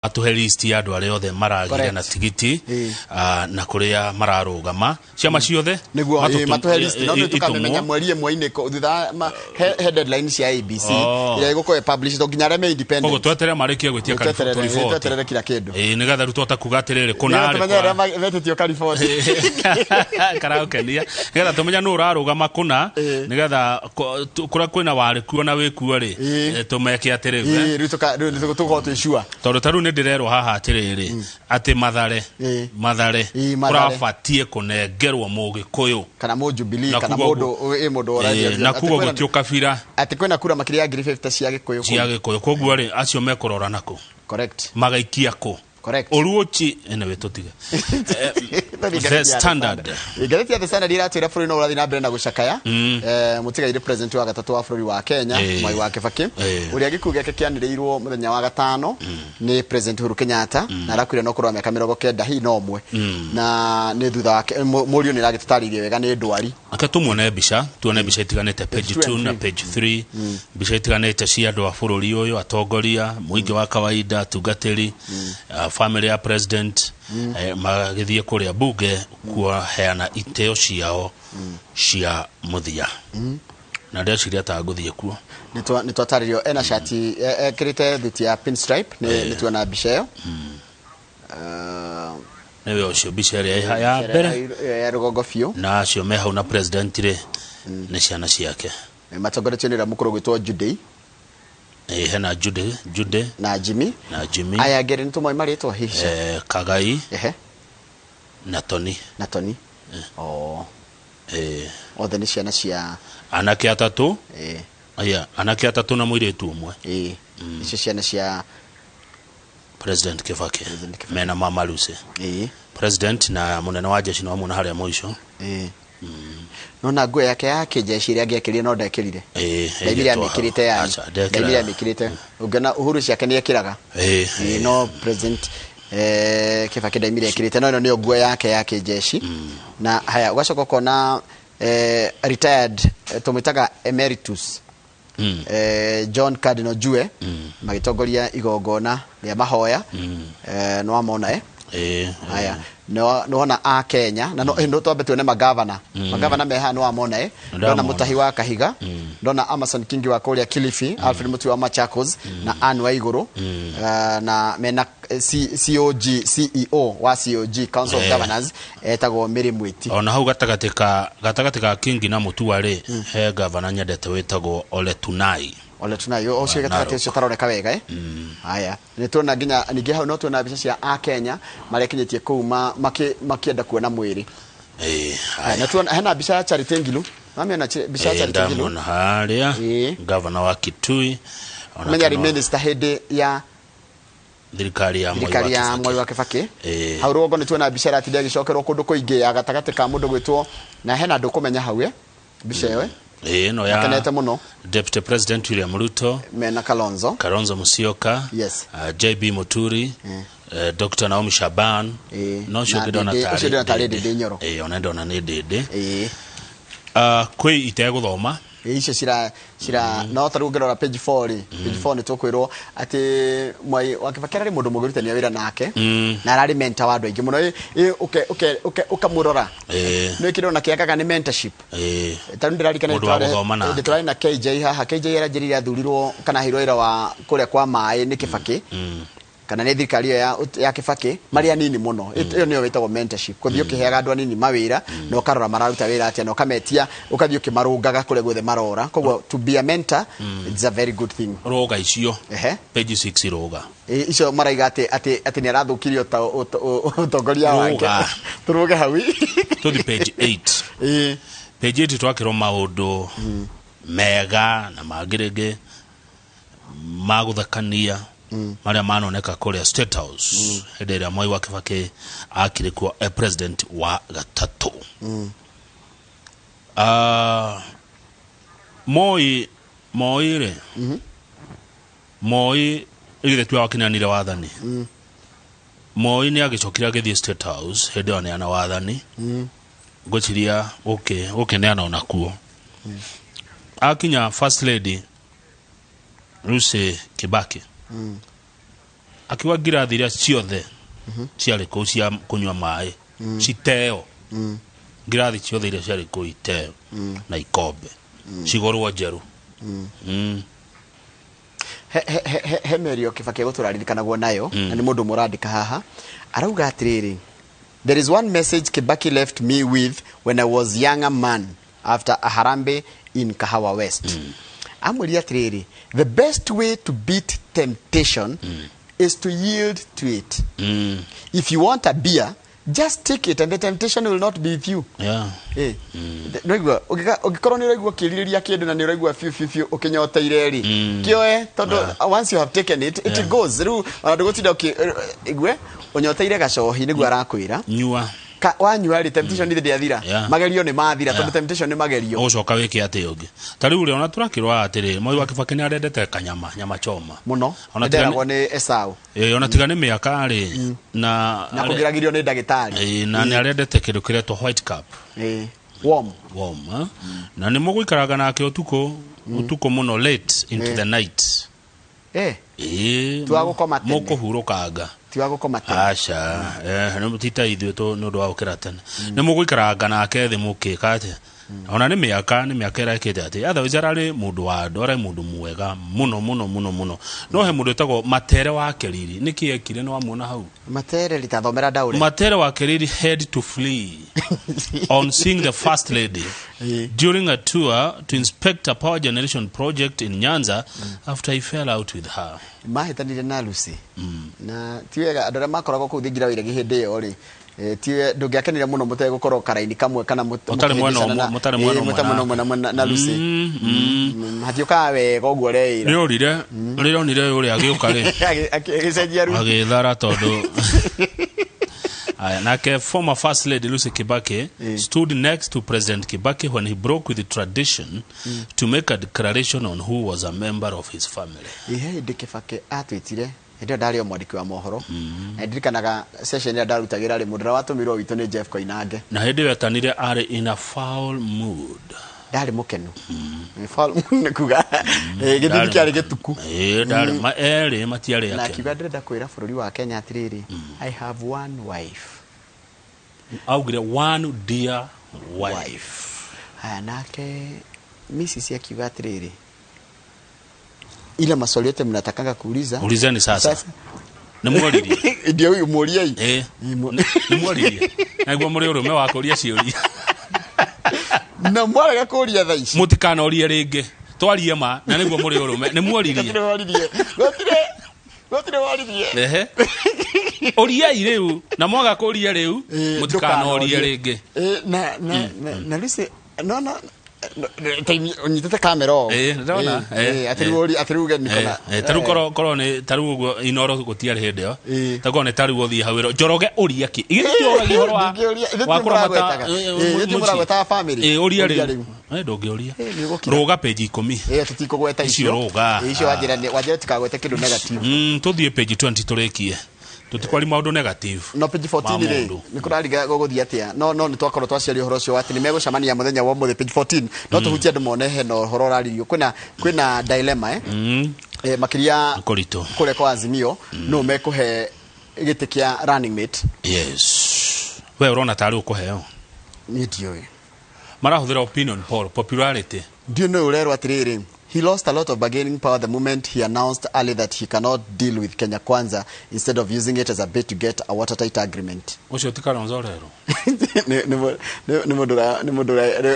Atuhe list ya andũ arĩa othe maragire na Correct. tigiti Ĩĩ. na kũrĩa mararũgama ciama ciothe. Niguo matuhe list no itumwo. Tukamemenya mweri ĩmwe-inĩ thutha wa he deadline cia ABC Oh. ĩrĩa ĩgũkorwo ĩpublish to nginya arĩa me Koguo independent. tweterere marĩkie gwĩtia karibũ Tweterere 2040. Tweterere kila kĩndũ. Ĩĩ, nĩgetha rĩu twahota kuga atĩrĩrĩ Nĩgetha kũna tũmenye arĩa metĩtio kariboti. Karaũkenia nĩgetha tũmenye nũ ũrarũgama kũna. Ĩĩ. Nĩgetha kũrĩa kwĩna warĩ kuo na wĩkuo rĩ, Ĩĩ. tũmeke atĩrĩu, eh. Ĩĩ, rĩu rĩu tũkorwo twĩ sure. Tondũ ta rĩu nĩ ndĩrerwo haha atĩrĩrĩ atĩ Mathare, Ĩĩ. Mathare Ĩĩ, Mathare. kũrabatiĩ kũnengerwo Mũgĩkũyũ. Kana mũjubilee Na kana kuga mũndũ ĩ mũndũ ũraria Ĩĩ, na atĩ kuga kwĩna- gũtĩ ũkabira. Atĩ kwĩna kura makĩria ya 50,000 cia Gĩkũyũ Cia kũu. Gĩkũyũ, koguo rĩ, acio mekũrora nako magaikia kũ? Oruochi anyway, tũtige. The Standard. Ngathĩti ya The Standard iratwĩra bũrũri no ũrathiĩ na mbere na gũcakaya mũtigairĩ president wa gatatũ wa bũrũri wa Kenya, Mwai wa Kibaki, ũrĩa gĩkuũ gĩake kĩanĩrĩirwo mũthenya wa gatano nĩ President Uhuru Kenyatta, na arakuire na ũkũrũ wa mĩaka 91, na nĩ thutha wake mũriũ nĩ aragĩtũtarĩirie wega nĩ ndwari. Ake tumuone mbica, tuone mbica itiganĩte, page 2 2 and na 3. Page 3, mbica itiganĩte cia andũ a bũrũri ũyũ, atongoria, mũingĩ wa kawaida, atungatĩri, family ya president, magĩthiĩ kũrĩa bunge kuheana iteo ciao cia mũthia, na ndeciria ta ngũthiĩ kuo. Nĩ twatarĩrio ena cati ekĩrĩte thuti ya pinstripe, nĩ tuona mbica ĩyo. Nĩwe ũcio mbica ĩrĩa ya mbere. Ĩyo ya rũgongo biũ. Na acio me hau na president rĩ, nĩ ciana ciake. Matongoretio nĩ ũrĩa mũkũrũ gwĩtwo Judy. Hena Jude, Jude na Jimmy. Na Jimmy. Aya angĩ nĩ tũmoĩ marĩtwa hihi? Kagai na Tony. Na Tony, oh. Othe nĩ ciana cia Anake atatũ. Aya, anake atatũ na mũirĩtu ũmwe. Ĩĩ, icio ciana cia President Kibaki. President Kibaki. Mena Mama Lucy. President na mũnene wa jeshi no muona harĩa mũico. Ĩĩ, nona nguo yake ya kĩjeshi ĩrĩa angĩekĩrire no ndekĩrire. Ĩĩ. Ndaiguire Ĩigĩtwo hau. amĩkĩrĩte yani. Aca, ndekĩraga. Ndaiguire amĩkĩrĩte, ũngĩona Uhuru ciake nĩ ekĩraga. Ĩĩ. Ĩĩ, no President Kibaki ndaimire ekĩrĩte, no ĩno nĩyo nguo yake ya kĩjeshi. Na haya ũgacoka ũkona retired, tũmwĩtaga emeritus, John Cardinal Njue magĩtongoria igongona rĩa mahoya. Nĩwamona, eh? Ĩĩ. Haya, nĩwona a Kenya na no twambe tuone magavana me haha, nĩwamona, eh? Ndona Ndamona. Mutahi wa Kahiga, ndona Amason Kingi wa kũrĩa Kilifi, Alfred Mutua wa Machakos na Anne Waiguru, na mena COG, CEO wa COG, Council of Governors, etagwo Mary Mwiti. Ona hau gatagatĩ ka Kingi na Mutua rĩ, he gavana nyendete wĩtagwo Ole Tunai. Ole Tunayo ũcio Wa gatagatĩ Narok. ũcio taroneka wega, eh? Haya, nĩ tuona nginya ningĩ hau no tuona mbica cia a Kenya marekinyĩtie kũu makĩenda kuona mwĩrĩ. Haya. Na tuona hena mbica ya Charity Ngilu. Wamĩona mbica ya Charity Ngilu? Ndamwona harĩa. Gavana wa Kitui. Ona Menya arĩ kana minister hĩndĩ ya thirikari ya Mwai wa thirikari ya Kibaki. Mwai wa Kibaki. Ĩĩ. Hau rũgongo nĩ tuona mbica ĩratinda ĩgĩcokerwo kũndũ kũingĩ ya gatagatĩ ka mũndũ gwĩtwo na hena andũ kũmenya hau, eh? Mbica ĩyo, eh? Ĩĩ, ĩno ya Akenete mũno. Deputy President William Ruto. Mena Kalonzo. Kalonzo Musyoka, JB Muturi, Dr. Naomi Shaban. No ũcio Na ũngĩ ndona Ndĩndĩ- tarĩ ũcio ndĩrona tarĩ Ndĩndĩ. Ndĩndĩ Nyoro. Ĩĩ, ona ndona nĩ Ndĩndĩ. Kwĩ itegũthoma. Ĩĩ, icio cira no ta rĩu ũngĩrora page 4 rĩ, page 4 nĩ tũkwĩrwo atĩ Mwai wa Kibaki ararĩ mũndũ mũngĩrutania wĩra nake na ararĩ mentor wa andũ aingĩ mũno. Ĩ, ũkamũrora nĩ kĩrona kĩakaga nĩ mentorship. Ta rĩu ndĩrarikana Mũndũ wa gũthoma nake. tũrarĩ na KJ haha. KJ aranjĩrire athurirwo kana aheirwo wĩra wa kũrĩa kwa maĩ nĩ Kibaki kana nĩ thirikari ĩyo ya Kibaki marĩ anini mũno. Ĩyo nĩyo ĩtagwo mentorship, kũthiĩ ũkĩheaga andũ anini mawĩra na ũkarora mararuta wĩra atĩa na ũkametia, ũkathiĩ ũkĩmarũngaga kũrĩa guothe marora. Koguo to be a mentor, it's a very good thing. Rũga icio. Ehe. Page 6, rũga. Ĩ, icio maraiga atĩ nĩ arathũkirie ũtongoria wake. Rũga. Tũrũge hau. Tũthi page 8. Page 8 twakĩrwo maũndũ mega na mangĩ rĩngĩ ma gũthekania marĩa manoneka kũrĩa State House hĩndĩ ĩrĩa Mwai wa Kibaki akire kuo president wa gatatũ. Moi rĩ, Moi githĩ tiwe wakinyanire wathani? Moi nĩ agĩcokire agĩthiĩ State House hĩndĩ ĩyo aneana wathani, ngwĩciria gũkĩneana onakuo akinya, First Lady Lucy Kibaki. Akiuga ngirathi iria ciothe ciarĩ kũu cia kũnyua maĩ citeo, ngirathi ciothe iria ciarĩ kũu iteo na ikombe cigũrwo njerũ. He mĩario Kibaki egũtũraririkanagwo nayo, na nĩ mũndũ mũrandĩka haha arauga atĩrĩrĩ, "There is one message Kibaki left me with when I was younger man after a harambee in Kahawa West." Amwĩrire atĩrĩrĩ, "The best way to beat temptation is to yield to it. If you want a beer, just take it and the temptation will not be with you." Nĩwaigua, ũngĩkorwo nĩ ũraigua ũkĩrirĩria kĩndũ na nĩ ũraigua biũ biũ biũ ũkĩnyoteire rĩ, kĩoe, tondũ once you have taken it, it goes. Rĩu ona ndũgũtinda igue ũnyoteire gacohi, nĩguo arakwĩra. Nyua. Wanyua rĩ, temptation nĩ ndĩathira. Magerio nĩ mathira, tondũ temptation nĩ magerio. Ũgũcoka wĩke atĩ ũngĩ ta rĩu rĩ, ona tũrakĩrwo atĩrĩ, Moi wa Kibaki nĩ arendete kanyama, nyama choma. Mũno. Ona tiga nĩnderagwo nĩ Esau. Ĩ, ona tiga nĩ mĩaka rĩ, na na kũgĩragĩrio nĩ ndagĩtarĩ. Ĩ, na nĩ arendete kĩndũ kĩretwo white cap. Ĩ, warm. Warm, eh? Na nĩ mũgũikaraga nake ũtukũ ũtukũ mũno, late into the night. Ĩ, Ti wa gũkoma tene. Mũkũhurũkanga. Ti wa gũkoma tene. Aca, nĩ ti ta ithuĩ nĩ ũndũ wa gũkĩra tene, nĩ mũgũikaranga nake thĩ mũkĩka atĩa. Ona nĩ mĩaka ĩrekĩte atĩ, otherwise ararĩ mũndũ wa andũ, ararĩ mũndũ mwega mũno mũno mũno mũno. No he mũndũ wĩtagwo Matere wa Keriri, nĩkĩ ekire? Nĩ wamuona hau? Matere ritathomera ndaũre. Matere wa Keriri had to flee on seeing the first lady during a tour to inspect a power generation project in Nyanza after he fell out with her. Mahĩtanire na Lucy, na ti wega andũ arĩa makoragwo kũu thingira wa iregi hĩndĩ ĩyo rĩ, ti ndũngĩakenire mũno mũtegũkorwo karaini kamwe kana Mũtarĩ mwena mũkĩhĩngĩcana ũmwe- mũtarĩ mwena ũmwe mũtarĩ mwena ũmwe na Lucy. Hatiũkaga wega ũguo reĩra. Nĩ orire rĩrĩa onire ũrĩa agĩũka rĩ, agĩcenjia ru. Agĩthara tondũ Aya, nake former first lady Lucy Kibaki stood next to President Kibaki when he broke with the tradition to make a declaration on who was a member of his family. Ihe hĩndĩ Kibaki atwĩtire, hĩndĩ ĩyo ndarĩ o mwandĩki wa mohoro, na ndirikanaga session ĩrĩa ndarutagĩra rĩ, mũndũ ũrĩa watũmirwo witũ nĩ Jeff Koinange. Na hĩndĩ ĩyo etanire arĩ in a foul mood. Ndarĩ mũkenu. Foul mood nĩ kuga gĩthimi kĩarĩ gĩtuku. Ĩĩ, ndarĩ ma erĩ matiarĩ Na akenu. akiuga, "Ndĩrenda kwĩra bũrũri wa Kenya atĩrĩrĩ, I have one wife." Augire "one dear wife". Wife. Haya, nake Mrs akiuga atĩrĩrĩ, "Ile maswali yote mnatakanga kuuliza, Ulizeni sasa. Nĩ mworirie? Ndio huyu, mũriei. Ĩĩ. Nĩ mworirie naguo mũrĩ ũrũme wa kũria ciũria. Na mwarega kũria thaa ici. Mũtikanorie rĩngĩ, twarie ma na nĩguo mũrĩ ũrũme. Nĩ mworirie? Gũtirĩ woririe, gũtirĩ, gũtirĩ woririe. Ehe, ũriai rĩu, na mwaga kũria rĩu, mũtikanorie rĩngĩ. Na Lucy, no ũnyitĩte kamera o. Ĩĩ, ndĩrona. Atĩ rĩu atĩ rĩu ũgeni kana tarĩu korwo nĩ tarĩu ũguo Inoro gũtiarĩ hĩndĩ ĩyo. Takorwo nĩ tarĩu ũthiĩ hau ĩro Njoroge ũria kĩ githĩ ti ũragia ũhoro wa Ndingĩũria, ithuĩ wa ti kũramata mũragwetaga. Ithuĩ ti mũciĩ. mũragwetaga family. Ũria Ũria rĩu. rĩu. Ndũngĩũria. Nĩ ũgũkira. Rũga page 10. Tũtikũgweta Icio icio. rũga. Icio wanjĩra tikagwete kĩndũ negative. Tũthiĩ page 20 tũrĩkie, tũtikwari maũndũ negative. No page 14 Ma rĩ, mũndũ. nĩ kũrariga gũgũthiĩ atĩa? No nĩ twakorwo twaciaria ũhoro ũcio wa atĩ nĩ megũcemania mũthenya wa ũmũthĩ, page 14. No tũhutie andũ mone hena ũhoro ũraririo, kwĩna dilemma, makĩria kũritũ. Kũrĩa kwa Azimio no mekũhe gĩtĩ kĩa running mate. Yes, we ũrona tarĩ ũkũheo? Niĩ ndiũĩ. Marahũthĩra opinion poll, popularity. Ndiũ nĩ ũrerwo atĩrĩrĩ, he lost a lot of bargaining power the moment he announced early that he cannot deal with Kenya Kwanza instead of using it as a bait to get a watertight agreement. Ũcio ti Kalonzo rero? Nĩ mũndũ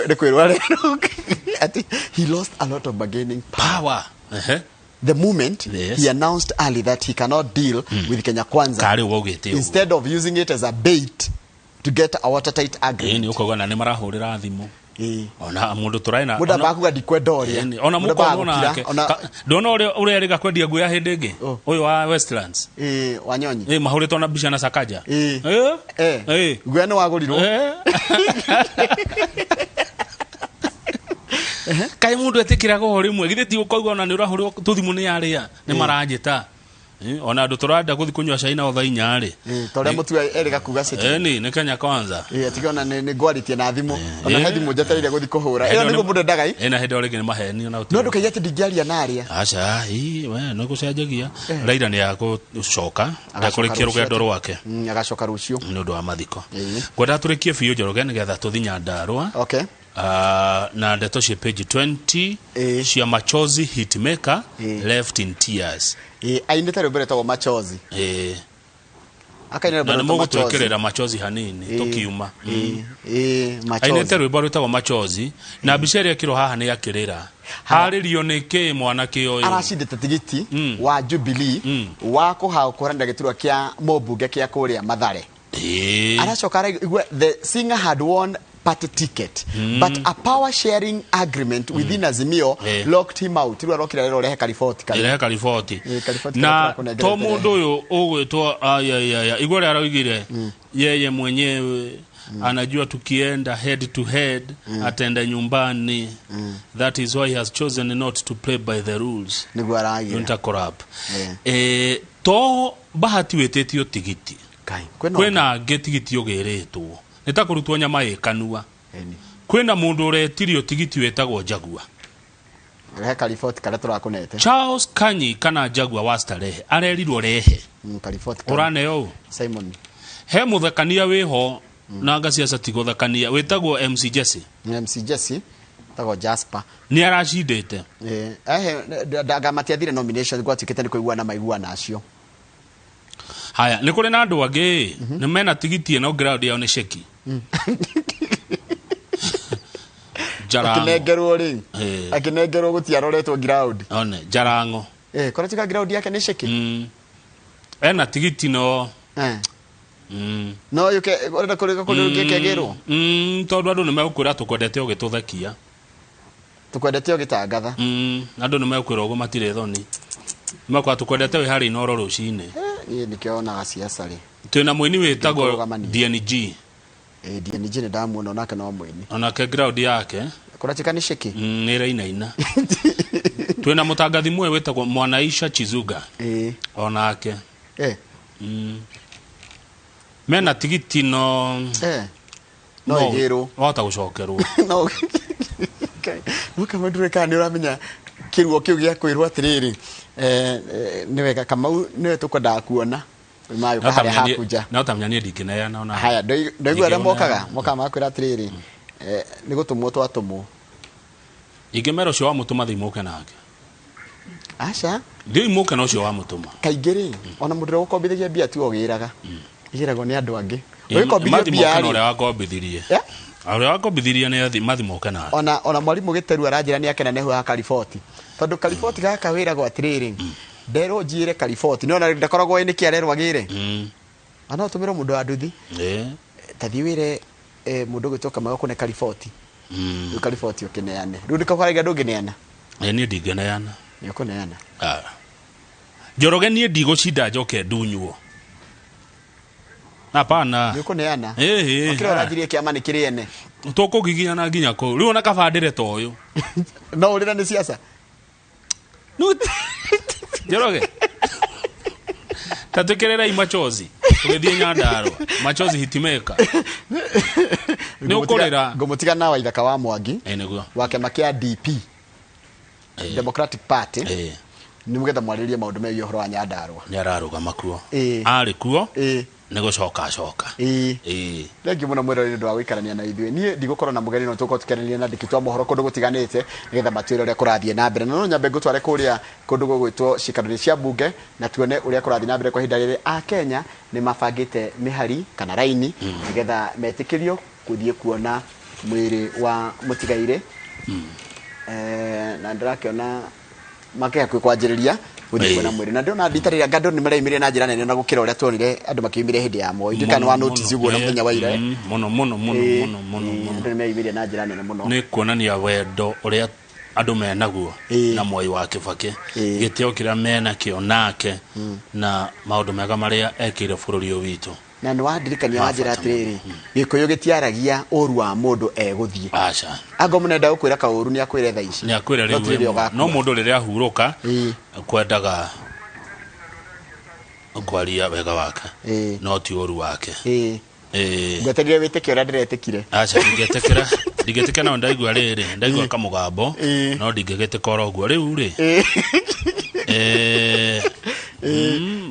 nĩ kwĩrwo arerwo atĩ he lost a lot of bargaining power. Ehe. The moment he announced early that he cannot deal with Kenya Kwanza Karĩ waugĩte ũguo. instead of using it as a bait to get a watertight agreement. Nĩ ũkauga na nĩ marahũrĩra thimũ. Ona mũndũ tũraĩ na Mũndũ ambaga kuga ndikwenda ũrĩa. Ĩni, ona Mũndũ ambaga mũkonwo gũkira, nake. Ndona ũrĩa ũrerĩga kwendia nguo ya hĩndĩ ĩngĩ. Oh. Ũyũ wa Westlands. Ĩĩ, Wanyonyi. Ĩ, mahũrĩtwo na mbica na Sakaja. Ĩĩ. Ĩ. Guoya nĩ wagũrirwo. Kaĩ mũndũ etĩkĩraga ũhoro rĩmwe, githĩ ti ũkauga ona nĩ ũrahũrĩrwo tũthimũ nĩ arĩa nĩ maranjĩta. Ona andũ tũrenda gũthiĩ kũnyua cai nao thaa inya rĩ. Ta ũrĩa mũtua erĩga kuga city. Ĩni nĩ Kenya Kwanza. Atiga ona nĩ ngwarĩtie na thimũ, ona he thimũ njetereire gũthiĩ kũhũra ĩyo nĩguo mũndũ endaga i. Ĩna hĩndĩ ĩyo rĩngĩ nĩ maheni ona No ndũkaigue atĩ ndingĩaria na arĩa. Aca, we nĩ gũcenjagia. Raila nĩ agũcoka ndakũrĩkia rũgendo rwake. Agacoka rũciũ nĩ ũndũ wa mathiko. Ngwenda tũrĩkie biũ Njoroge nĩgetha tũthiĩ Nyandarũa. Okay. Na ndeto cia page 20 cia Machozi hitmaker left in tears. Ainĩte rwĩmbo rwĩtagwo Machozi. Akaina rwĩmbo Na nĩ rwĩtagwo Machozi. mũgũtwĩkĩrĩra machozi hanini tũkiuma. Machozi. Ainĩte rwĩmbo rwĩtagwo Machozi na mbica ĩrĩa ĩkĩrwo haha nĩ akĩrĩra. Harĩrio nĩ kĩ mwanake ũyũ? Aracindĩte tigiti wa Jubilee wa kũhũranĩra gĩturwa kĩa mũmbunge kĩa kũrĩa Mathare. Aracoka araigua the singer had won party ticket, but a power sharing agreement within Azimio locked him out. Rĩu arokire rero rehe kariboti kari. Rehe kariboti. Kariboti na karĩa to tũrakũnengerete mũndũ ũyũ ũgwĩtwo ayayaya igua ũrĩa araugire yeye mwenyewe anajua tukienda head to head ataenda nyumbani. That is why he has chosen not to play by the rules. Nĩguo araugire. Nĩ corrupt. To Bahati wĩtĩtio tigiti. Kwĩna angĩ tigiti ũgĩrĩtwo. Nĩ ta kũrutwo nyama ĩ kanua. Kwĩna mũndũ ũretirio tigiti wĩtagwo Jaguar. Rehe kariboti karĩa tũrakũnete. Charles Kanyi kana Jaguar wa Starehe arerirwo rehe. Kariboti karĩa. Ũraneo ũ? Simon. He mũthekania wĩho na anga ciaca ti gũthekania wĩtagwo MC Jesse. MC Jesse wĩtagwo Jasper. Nĩ aracindĩte. Anga matiathire nomination gwatuĩkĩte nĩ kũiguana maiguana acio. Haya, nĩ kũrĩ na andũ angĩ nĩ mena tigiti ĩno ground yao nĩ ceki. Jarango. Akĩnengerwo rĩ. Akĩnengerwo gũtiaroretwo ground. One, Jarango. Kũratuĩka ground yake nĩ ceki? Ena tigiti no. No yũke, ũrenda kũrĩka kũndũ kĩngĩkegĩrwo? Tondũ andũ nĩ megũkwĩra tũkwendete ũgĩtũthekia. Tũkwendete ũgĩtangatha. Andũ nĩ megũkwĩra ũguo matirĩ thoni. Nĩ megũkwĩra tũkwendete wĩ harĩ Inooro rũcinĩ. Niĩ nĩkĩo onaga siasa rĩ. Twĩna mũini wĩtagwo Ndikũrũgamania. DNG. DNG nĩ ndamuona onake no mũini. Onake ground yake. Kũratuĩka nĩ ceki? Nĩ ĩrainaina. Twĩna mũtangathi mwe wĩtagwo Mwanaisha Chizuga. Onake. Mena tigiti no. No ĩgĩrwo. Wahota gũcokerwo. No. No kama ndũrĩ kana nĩ ũramenya kĩruo kĩu gĩa kwĩrwo atĩrĩrĩ, nĩ wega Kamau nĩwe tũkwendaga kuona. Mayũka harĩa hakunja. No tamenya niĩ ndingĩneana ona. Haya, ndaigua arĩa Ndingĩneana. mokaga magakwĩra atĩrĩrĩ, nĩ gũtũmwo twatũmwo. Ingĩmera ũcio wa mũtũma thiĩ mũke nake. Aca. Thiĩ mũke na ũcio wa mũtũma. Kaingĩ rĩ, ona mũndũ ũrĩa ũgũkombithagia mbia tiwe ũgĩraga. Igĩragwo nĩ andũ angĩ. Ũgĩkombithio Mathi mbia moke na rĩ. ũrĩa wakombithirie. Ũrĩa wakombithirie nĩ athi mathi moke nake. Ona mwarimũ Gĩteru aranjĩra nĩ akena nĩ kariboti. Tondũ kariboti gaka wĩragwo atĩrĩrĩ, nderwo njĩre kariboti. Nĩ ona ndakoragwo ĩ nĩkĩ arerwo agĩre. Ona no ũtũmĩrwo mũndũ wa nduthi. Ta thiĩ wĩre, mũndũ ũgwĩtwo Kamau akũne kariboti. Rĩu kariboti ũkĩneane. Rĩu ndĩkakwaragia ndũngĩneana. Niĩ ndingĩneana. Nĩ ũkũneana. Njoroge niĩ ndigũcinda njoke ndunywo. Hapana. Nĩ ũkũneana. Wakĩra ũranjirie kĩama nĩ kĩrĩ ene. Tũkũgiginyana nginya kũu. Rĩu ona kabandĩre ta ũyũ. No ũrĩra nĩ siasa? Njoroge. Ta twĩkĩrĩrei Machozi. Tũgĩthiĩ Nyandarũa. Machozi hitimeka. Nĩ ũkũrĩra. Ngũmũtiga na Waithaka wa Mwangi. Nĩguo. Wa kĩama kĩa DP. Democratic Party. Nĩ mũgetha mwarĩrĩrie maũndũ megiĩ ũhoro wa Nyandarũa. Nĩ ararũgama kuo. Arĩ kuo. Nĩ gũcoka acoka. Thengiũ mũno mwĩroreri ũndũ wa gũikarania na ithuĩ. Niĩ ndigũkorwo na mũgeni no tũgũkorwo tũkĩaranĩria na andĩki twa mohoro kũndũ gũtiganĩte nĩgetha matwĩre ũrĩa kũrathiĩ na mbere. Na no nyambe ngũtware kũrĩa kũndũ gũgwĩtwo ciikaro-inĩ cia mbunge na tuone ũrĩa kũrathiĩ na mbere kwa ihinda rĩrĩ. Akenya nĩ mabangĩte mĩhari kana raini nĩgetha metĩkĩrio gũthiĩ kuona mwĩrĩ wa mũtigairĩ. Na ndĩrakĩona makĩhakuhĩ kwanjĩrĩria gũthiĩ kuona mwĩrĩ. Na ndĩrona rita rĩrĩa andũ nĩ mareimĩrire na njĩra nene na gũkĩra ũrĩa tuonire andũ makĩumĩra hĩndĩ ya Moi. Ndiũĩ kana nĩ wa notice ũguo na mũthenya wa ira. Mũno, mũno, mũno, mũno, mũno, mũno. Andũ nĩ meimĩrire na njĩra nene mũno. Nĩ kuonania wendo ũrĩa andũ menaguo na Mwai wa Kibaki. Gĩtĩo kĩrĩa menakĩo nake na maũndũ mega marĩa ekĩire bũrũri ũyũ witũ. Na nĩ wandirikania Wa wanjĩra bata atĩrĩrĩ, mũno. Gĩkũyũ gĩtiaragia ũru wa mũndũ egũthiĩ. Aca. Angorwo mũnenda gũkwĩra kaũru nĩ akwĩre thaa ici. Nĩ akwĩre No rĩu ti rĩrĩa wĩ ũgakua. No mũndũ rĩrĩa ahurũka, kwendaga Kwaria wega wake. Ĩĩ. No ti ũru wake. Ĩĩ. Ĩĩ. Ngweterire wĩtĩkie ũrĩa ndĩretĩkire. Aca, ndingĩtĩkĩra, ndingĩtĩkĩra. No ndaigua rĩrĩ, ndaigua kamũgambo. Ĩĩ. No ndingĩgĩtĩka oro ũguo rĩu rĩ.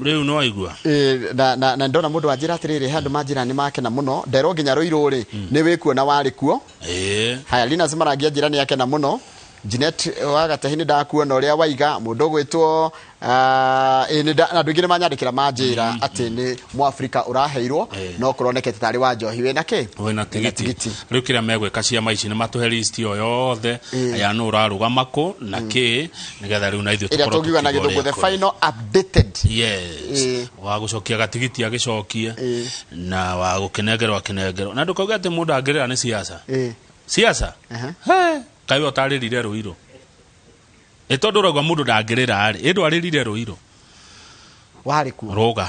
Rĩu no aigua. Ĩĩ, na ndona mũndũ wanjĩra atĩrĩrĩ, he andũ manjĩra nĩ makena mũno, nderwo nginya Rũirũ rĩ nĩ wĩkuo na warĩ kuo. Ĩĩ. Haya, Linus Marangi anjĩra nĩ akena mũno. Janet wa Gatehi, nĩ ndakuona ũrĩa waiga mũndũ ũgwĩtwo ĩĩ, na andũ aingĩ nĩ manyandĩkĩra manjĩra atĩ nĩ Mwafrika ũraheirwo. Ĩĩ. No kũronekete tarĩ wa njohi wĩna kĩ. Wĩna tigiti. Rĩu kĩrĩa megwĩka ciama ici nĩ matũhe list o yothe ya nũ ũrarũgama kũ na kĩ, nĩgetha rĩu na ithuĩ ĩrĩa tũkorwo tũngiuga na tũkiuga gĩthũngũ ũrĩa the kũrĩ. final updated. Yes. Ĩĩ. Wa gũcokia gatigiti agĩcokie. Ĩĩ. Na wa gũkĩnengerwo akĩnengerwo, na ndũkauge atĩ mũndũ angĩrĩra nĩ siasa. Ĩĩ. Siasa. Aha. He, kaĩ we ũtarĩrire Rũirũ? Ĩ tondũ ũrauga mũndũ ndangĩrĩra rĩ, ĩ ndwarĩrire Rũirũ? Warĩ kuo. Rũga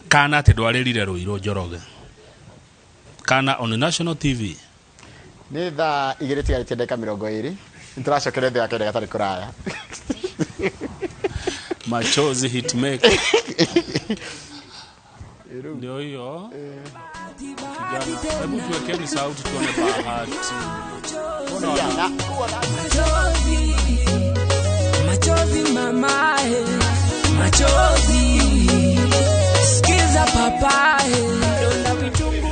kana atĩ ndwarĩrire Rũirũ, Njoroge, kana on national TV. Nĩ thaa 2 tigarĩtie ndagĩka 20. Nĩ tũracokeria thĩ ya kahinda gatarĩ kũraya. Machozi hitmaker ndio hiyo. Kijana, hebu tuwekeni sauti tuone Bahati. Mbona Machozi, machozi mamae, machozi, sikiza papae, donda vitungu.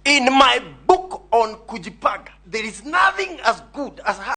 In my book on Kujipanga, there is nothing as good as